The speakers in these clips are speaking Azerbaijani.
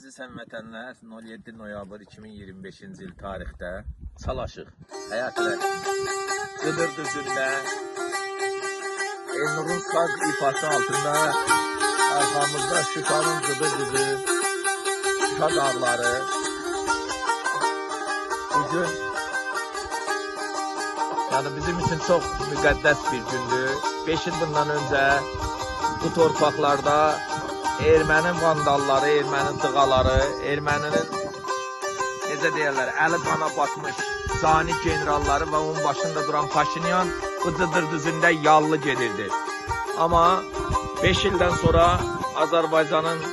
Əziz həmvətənlər, 07 noyabr 2025-ci il tarixdə Çalaşıq, Həyat rəqsi, Cıdır düzündə Elnurun saz ifası altında arxamızda Şuşanın Cıdır düzü, Şuşa dağları. Bugün yani bizim için çok müqəddəs bir gündür. 5 il bundan öncə bu torpaqlarda erməni vandalları, erməni dığaları, erməninin necə deyirlər, əli qana batmış cani generalları və onun başında duran Paşinyan bu Cıdır düzündə yallı gedirdi. Amma 5 ildən sonra Azərbaycanın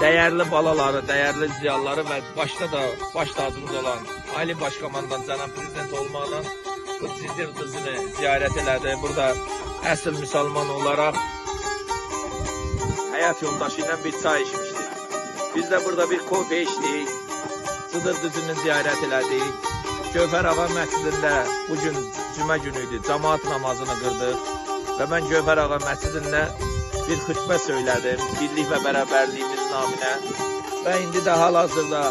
dəyərli balaları, dəyərli ziyalıları və başda da baş tacımız olan Ali Başkomandan cənab prezident olmaqla bu Cıdır düzünü ziyarət elədi. Burada əsl müsəlman olaraq həyat yoldaşı ilə bir çay içmişdi. Biz də burada bir kofe içdik. Cıdır düzünü ziyarət elədik. Gövhər Ağa məscidində bugün cümə günü idi. Camaat namazını qırdıq və mən Gövhər Ağa məscidində bir xütbə söylədim. Birlik və bərabərliyimiz naminə. Və indi də hal-hazırda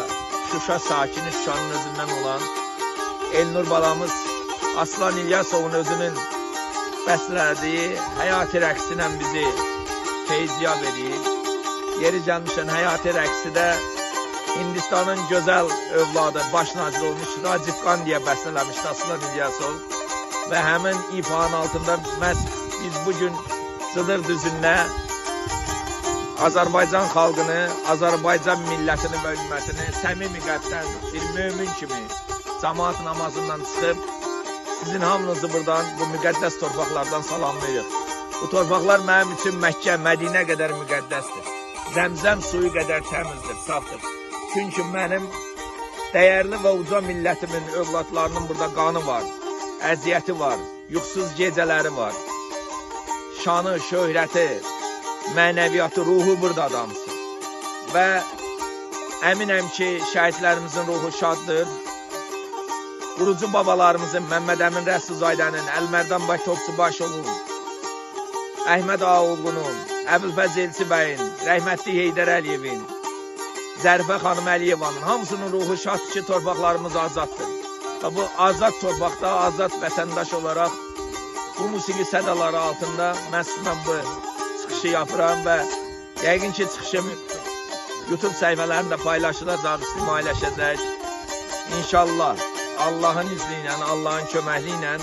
Şuşa sakini, Şuşanın özündən olan Elnur balamız Aslan İlyasovun özünün bəstələdiyi həyati rəqsi ilə bizi feyziyab edir. Yeri gəlmişən həyati rəqsi də Hindistanın gözəl övladı, baş nazir olmuş Raciv Qandiyə bəstələmişdi Aslan İlyasov. Və həmin ifanın altında məhz biz bugün Cıdır düzündə Azərbaycan xalqını, Azərbaycan millətini və ümmətini səmimi qəlbdən bir mömin kimi camaat namazından çıxıb sizin hamınızı buradan bu müqəddəs torpaqlardan salamlayırıq. Bu torpaqlar mənim üçün Məkkə, Mədinə qədər müqəddəsdir. Zəmzəm suyu qədər təmizdir, safdır. Çünki mənim dəyərli və uca millətimin övladlarının burada qanı var, əziyyəti var, yuxusuz gecələri var. Şanı, şöhrəti, mənəviyyatı, ruhu burada adamsın. Və əminəm ki, şəhidlərimizin ruhu şaddır. Qurucu babalarımızın, Məmməd Əmin Rəsulzadənin, Əlmərdan bəy Topçubaşovun, Əhməd Ağaoğlunun, Əbülfəz Elçi bəyin, rəhmətli Heydər Əliyevin, Zərifə xanım Əliyevanın hamısının ruhu şaddır ki, torpaqlarımız azaddır. Və bu azad torpaqda, azad vətəndaş olaraq bu musiqi sədaları altında məhz mən bu çıxışı yapıram və yəqin ki, çıxışım YouTube səhifələrində paylaşılacaq, ictimailəşəcək. İnşallah Allahın izni ilə, Allahın köməkliyi ilə